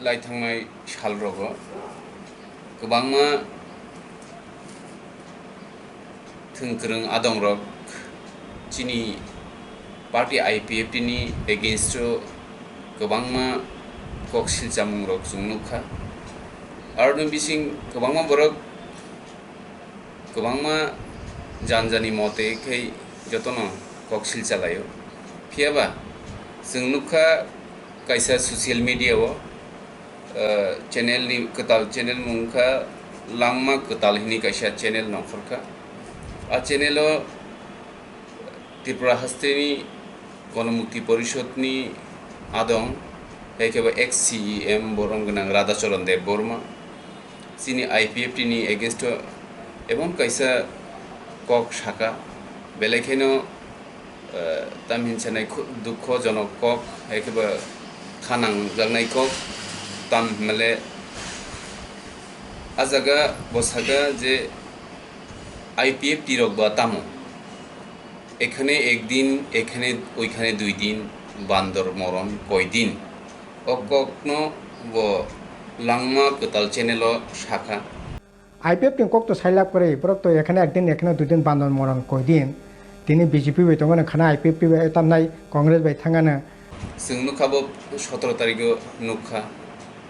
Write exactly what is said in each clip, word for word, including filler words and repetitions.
Tei thangnai salrogo kwbangma thwngkwrwng adongrok chini party I P F T ni against o kwbangma kok silchamungrok chwng nukha. Aroni bising kwbangma borok kwbangma janjani mote khe jotono kok silchalaio. Phiyaba chwng nukha kaisa social media o, eh, channel ni kwtal channel mung kha Langma Kwtal hini kaisa channel nongkhorkha. A channel o Tripura hasteni Gonomukti Porishod ni adong, hai khe bo ex C E M borom gwnang Radhacharan Debbarma chini I P F T ni against o emon kaisa kok saka, belai kheno, eh, tamhinsanai khu-, dukho jonok kok, hai khe bo khanangjaknai kok, tam hwnmale a jaga bo saka je I P F T rok ba tamo? এখানে একদিন, এখানে, ওইখানে দুই দিন, বান্দর মরণ কয়দিন? O kokno bo Langma Kwtal channel o sakha. I P F T ni kok to sailab kwrwi, borok to ekhane ekdin, ekhane dui din bandon moron koi din. Tini B J P bai tongo, khana I P F T bai tamnai, Congress bai thangano. Chwng nukha bo sotoro tarikh o nukha,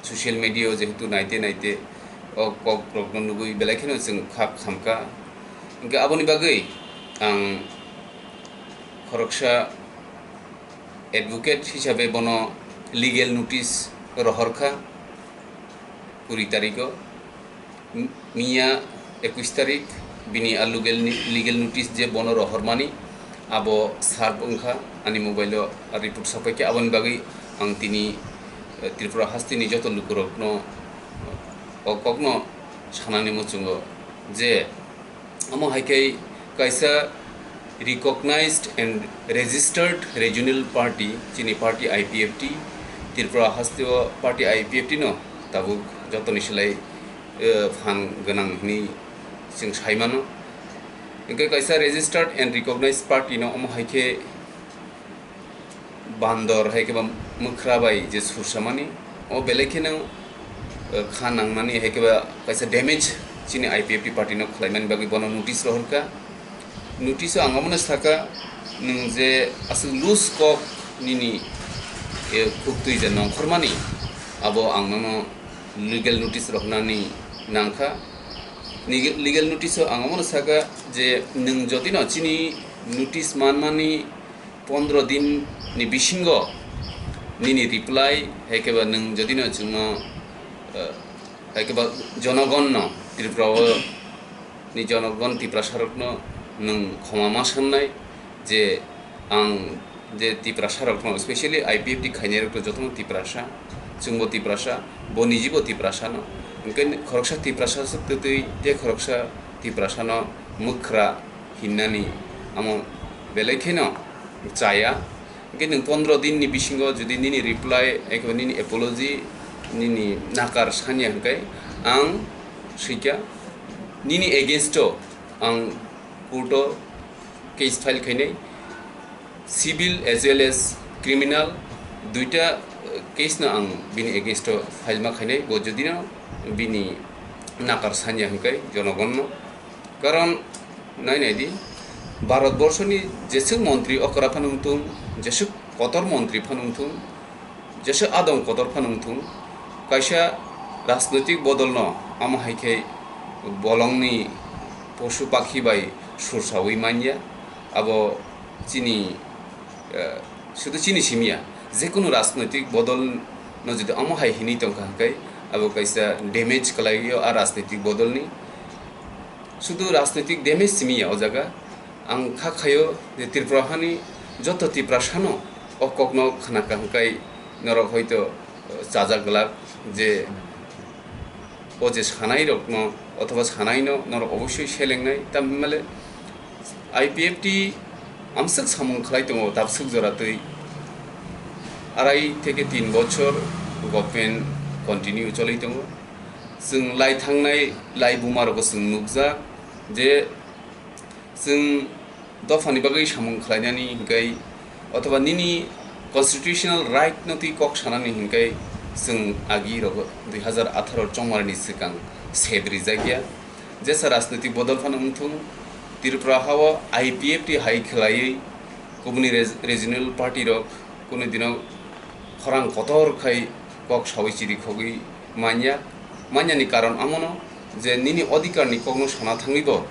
social media o jehetu naite naite o kok rokno nugwi belai kheno chwng kha khamkha. Hwnkhe aboni bagwi ang khoroksa advocate hisabe bono legal notice rohorkha kuri tarikh o. M-, miya ekush tarik bini a legal ni, legal notice je bono rohormani abo serve wngkha ani mobile o, a report sapaikha. Aboni bagwi ang tini, eh, Tripura hasteni joto lukurokno o kokno sanani muchungo je omo hai khe kaisa recognized and registered regional party, chini party I P F T, Tripura hasteo party I P F T no tabuk jotoni silai, eh, phan gwnang hwnwi chwng sai mano. Hwnkhe kaisa registered and recognized party no omo hai khe bandor hai khe ba mwkhra bai je sursamani, o belai kheno, eh, kha nangmani hai khe ba kaisa damage chini I P F T party no khlaimani bagwi bono notice rohorkha. Notice o ang omono sakha, nwng je aswk loose kok nini, eh, khuktwi je nongkhormani, abo ang nono legal notice rohornani nangkha. Legal, legal notice o ang omono sakha je nwng jotino chini notice manmani pondro din ni bisingo nini reply, hai khe ba nwng jodi no chwngno, eh, hai khe ba jonogon no Tripura o ni jonogon Tiprasa rok no nwng khoma ma sannai je ang je Tiprasa rok no, specially I P F T khainai rok no joto no Tiprasa, chwngbo Tiprasa, bo nijibo Tiprasa no, hwnkhe khoroksa Tiprasa swk twtwi tei khoroksa Tiprasa no mwkhra hinnani amo belai kheno chaya. Hwnkhe nwng pondro din ni bisingo jodi nini reply, ekebo nini apology, nini nakar sanya hwnkhe ang swikha nini against o ang court o case file khainai, civil as well as criminal duita, eh, case no ang bini against o file ma khainai, bo jodi no bini nakar sanya hwnkhe jonogon no. Karon nai nai di, Bharat borso ni jeswk montri okra phano wngthung, jeswk kotor montri phano wngthung, jeswk adong kotor phano wngthung, kaisa rajnoitik bodol no amo hai khe bolong ni posu pakhi bai sursawi manya, abo chini, eh, sudu chini simi ya, jekunu rajnoitik bodol no jodi amo hai hinwi tongkha hwnkhe abo kaisa damage kwlaio a rajnoitik bodol ni. Sudu rajnoitik damage simi ya o jaga. Ang kha khaio je Tripura hani joto Tiprasa no o kokno khnakha hwnkhe norok hoito, eh, chajak glak je o je sanai rokno othoba sanai no norok obossoi selengnai, tamhinmale I P F T amswk samung khlai tongo, dabswk jora twi arai theke tin bochor government continue choli tongo. Chwng lai thangnai lai buma rogo chwng nukjak je chwng dophani bagwi samung khlainani hinkai, othoba nini constitutional right no twi kok sanani hinkai, Chwng agi rogo dui hazar atharo chongmarni swkang sep rijak ya. Jesa rajnoitik bodol phano wngthung, Tripura hao I P F T hai khwlaiwi kubuni reg-, regional party rok kunu dino khorang kotor khai kok sawi chiri khogwi manya. Manyani karon amono je nini odhikarni kokno sana thangwi bo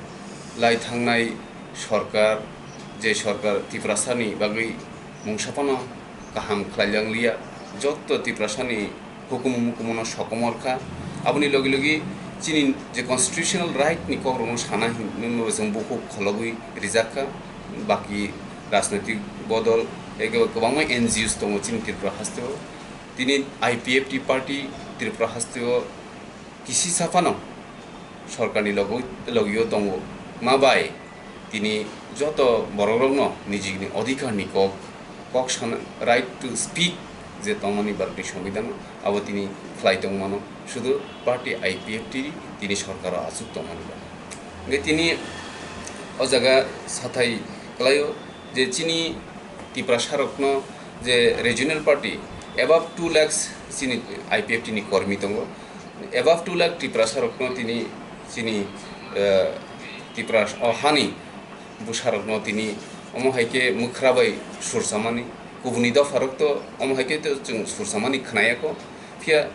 lai thangnai sorkar, je sorkar Tiprasani bagwi mungsa phano kaham khlai langliya, jotto Tiprasani hukumu mukumu no sokomor kha. Aboni logi logi chini je constitutional right ni kok rok no sana hin no chwng bukhuk kholobwi rijak kha. Baki rajnoitik bodol ego kwbangma N G Os tongo chini Tripura hasteo. Tini I P F T party Tripura hasteo kisisa phano sorkarni logo, logio tongo. Ma bai tini joto borokrokno nijini odhikarni kok, kok sana, right to speak je tongmani Bharatni Songbidan, abo tini khlai tongmano, sudu party I P F T tini sorkaro achuk tongmani bagwi. Hingke tini o jaga sathai kwlaio je chini Tiprasarokno je regional party above two lakhs chini I P F T ni kormi tongo. Above two lakh Tiprasarokno tini chini, eh, Tipras-, o hani bwsarokno tini omo hai khe mwkhra bai sursamani, kubuni dopharok to omo hai khe to chwng sursamani khnayako. Phiya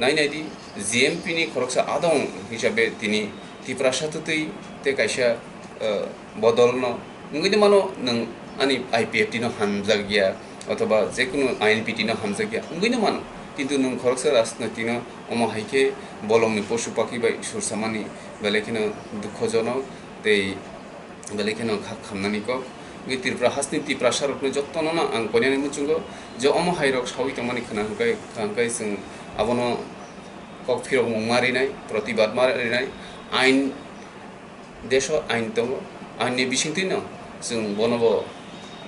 nai nai di, G M P ni khoroksa adong hisabe tini Tiprasa twtwi tei kaisa, eh, bodolno wngwi mano, nwng ani I P F T no hamjak ya, othoba jekunu I N P T no hamjak ya wngwi mano, kintu nwng khoroksa rajnoitik no omo hai khe bolongni posu pakhi bai sursamani belai kheno dukhojonok tei belai kheno kha khamnani kok. Wngwi Tripura hasteni Tiprasa rokno jotono no ang koinani muchungo je omo hai rok sawi tongmani khna hwnkhe, hwnkhe chwng abono kok phirokmung ma rinai, protibad ma rinai, ain, deso ain tongo, ain ni bisingtwi no chwng bono bo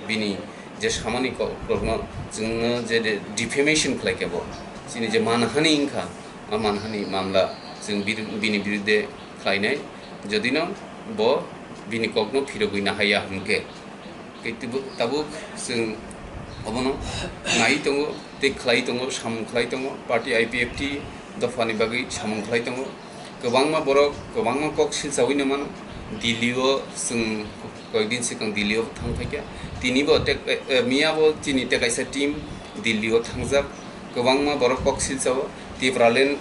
bini je samani kok rokno chwngno je de-, defamation khlai khe bo chini je manhani wngkha, a manhani mamla chwng bir-, bini birudde khlainai, jodi no bo bini kokno phirogwi nahaiya hwnkhe. Tei tibuk-, tabuk chwng obono naiwi tongo, tei khlai tongo, samung khlai tongo, party I P F T dophani bagwi samung khlai tongo. Kwbangma borok, kwbangma kok silchawi no mano. Delhi o chwng koyekdin swkang Delhi o thang phaikha. Tini bo tek-, eh, eh, miya bo chini tei kaisa team Delhi o thangjak. Kwbangma borok kok silchao, Tipraland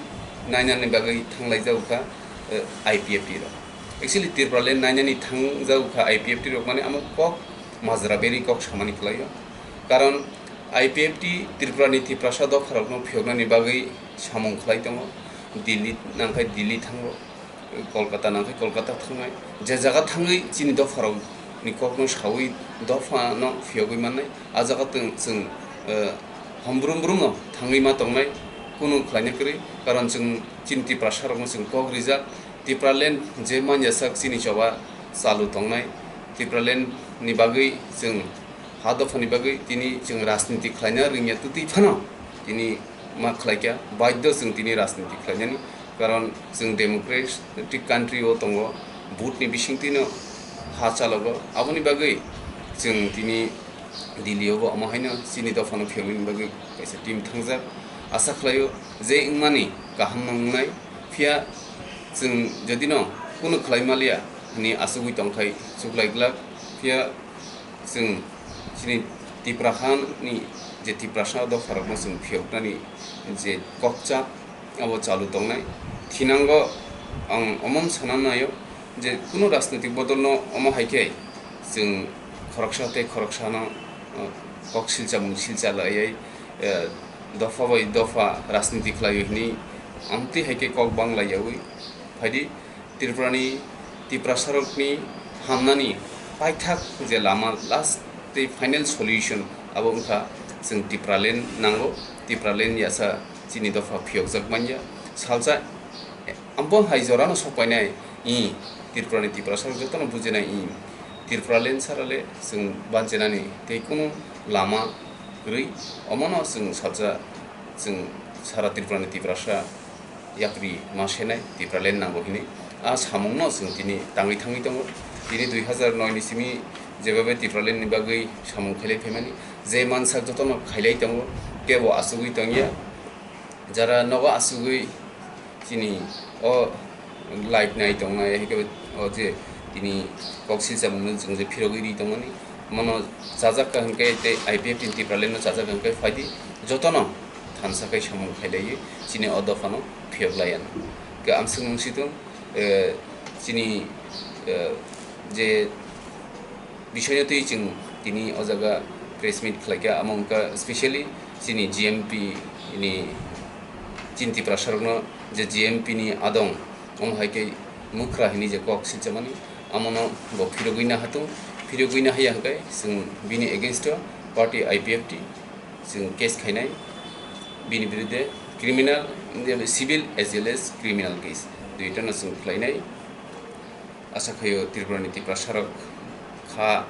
nainani bagwi thanglaijago kha, eh, I P F T rok. Actually, Tipraland nainani thangjago kha I P F T rok, mane amo kok majra beri kok samani kwlaio. Karon I P F T Tripura ni Tiprasa dopharokno phiyoknani bagwi samung khlai tongo. Delhi nangkhe Delhi thango, Kolkata nangkhe Kolkata thangnai. Je jaga thangwi chini dopharokni kokno sawi dophano phiyogwi mannai, a jaga tong-, chwng, eh, hombrum brumno thangwi ma tongnai, kunu khlaina kwrwi. Karon chwng chini Tiprasarokno chwng kok rijak, Tipraland je manyasak chini choba chalu tongnai, Tipraland ni bagwi chwng ha dophani bagwi tini chwng rajniti khlaina rwngya twtwi phano tini ma khlaikha, baidhyo chwng tini rajniti khlainani, karon chwng democratic country o tongo, vote ni bisingtwino ha chalogo, aboni bagwi chwng tini Delhi o bo omo haino chini dophano phiyogwi bagwi kaisa team thangjak. Asa khlaio je wngmani kaham no wngnai, phiya chwng jodi no kunu khlai maliya hwnwi asugwi tongkhai chuklai glak, phiya chwng chini Tipra hani je Tiprasa dopharokno chwng phiyoknani je kokcha abo chalu tongnai. Thinango ang omo sana naio je kunu rajnitik bodolno omo hai khe chwng khoroksa tei khoroksano, uh, kok silcha mung silcha laiwi, uh, dopha bai dopha rajniti khlaiwi hwnwi amtwi hai khe kok bang laiyawi phaidi. Tripurani, Tiprasarokni hamnani paithak je lama last tei final solution abo wngkha chwng Tipraland nango, Tipraland yasa chini dopha phiyokjak manya. Salsa abo hai jorano sokpainai, i Tripurani Tiprasarok jotono bujinai, i Tipraland sarale chwng banchenani tei kunu lama kwrwi, omono chwng salsa chwng sara Tripurani Tiprasa yapri ma senai Tipraland nango hinwi. A samungno chwng tini tangwi thangwi tongo. Tini dui hazar noi ni simi jebabe Tipraland ni bagwi samung khailai phaimani, je mansak jotono khailai tongo, kebo asugwi tongya. Jara nogo asugwi chini o live nai tongnai, hai khe o je tini kok silchamungno chwng je phirogwi ri tongmani, mono chajak ka hwnkhe tei I P F T ni Tipraland no chajak ka hwnkhe phaidi jotono thansa khai samung khailaiwi chini o dophano phiyok lai ano. Khe ang swngmung si thung, eh, chini, eh, je bisoino twi chwng tini o jaga press meet khlaikha, amo wngkha specially chini G M P ni, chini Tiprasarokno je G M P ni adong, omo hai khe mwkhra hwnwi je kok silchamani, amono bo phirogwi nahatung, phirogwi nahaya hwnkhe chwng bini against o party I P F T chwng case khainai, bini birudde criminal, civil as well as criminal case duitano chwng khlainai. Asa khaio Tripura ni Tiprasarok kha,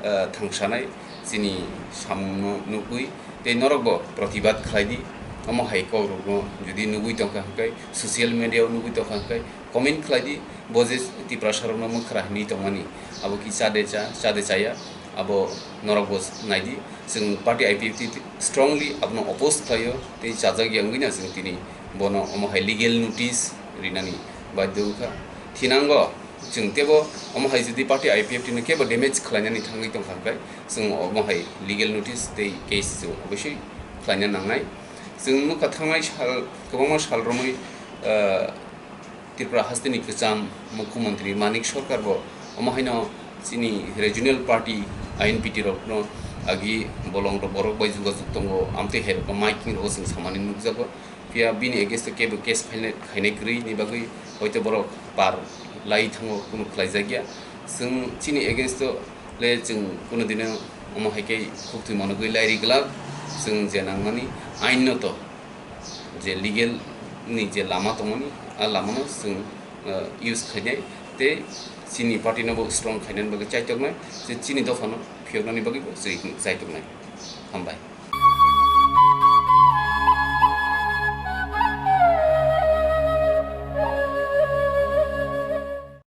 eh, thangsanai chini samungno nugwi tei norokbo protibad khlai di. Omo hai kokrokno jodi nugwi tongkha hwnkhe, social media o nugwi tongkha hwnkhe, comment khlai di. Bo je Tiprasarokno mwkhra hinwi tongmani, abo ki chade cha, chade chaya, abo norokbo nai di. Chwng party I P F T strongly abono oppose khlaio tei chajak ya wngwi no chwng tini bono omo hai legal notice rinani badhyo wngkha. Thinango chwng teibo omo hai jodi party I P F T no kebo damage khlainani thangwi tongkha hwnkhe, chwng omo hai legal notice tei case chwng obosoi khlaina nangnai. Chwng nukha thangnai sal, kwbangma sal romwi, ah, Tripura hasteni kwcham Mukhyamantri Manik Sarkar bo omo haino chini regional party I N P T rokno agi bolong rok borok bai jogajog tongo, amtwi hai rokno miking rogo chwng samani nukjago. Phiya bini against o kebo case file khainai kwrwi ni bagwi hoito borok par lai thango, kunu khlaijakya. Chwng chini against o le chwng kunu dino omo hai khe khuktwi monogwi lairi glak. Chwng je nangmani ain no to je legal ni je lama tongmani, a lamano chwng, uh, use khainai tei chini party no bo strong khainani bagwi chaitoknai, je chini dophano phiyoknani bagwi bo chai-, chaitoknai. Hambai.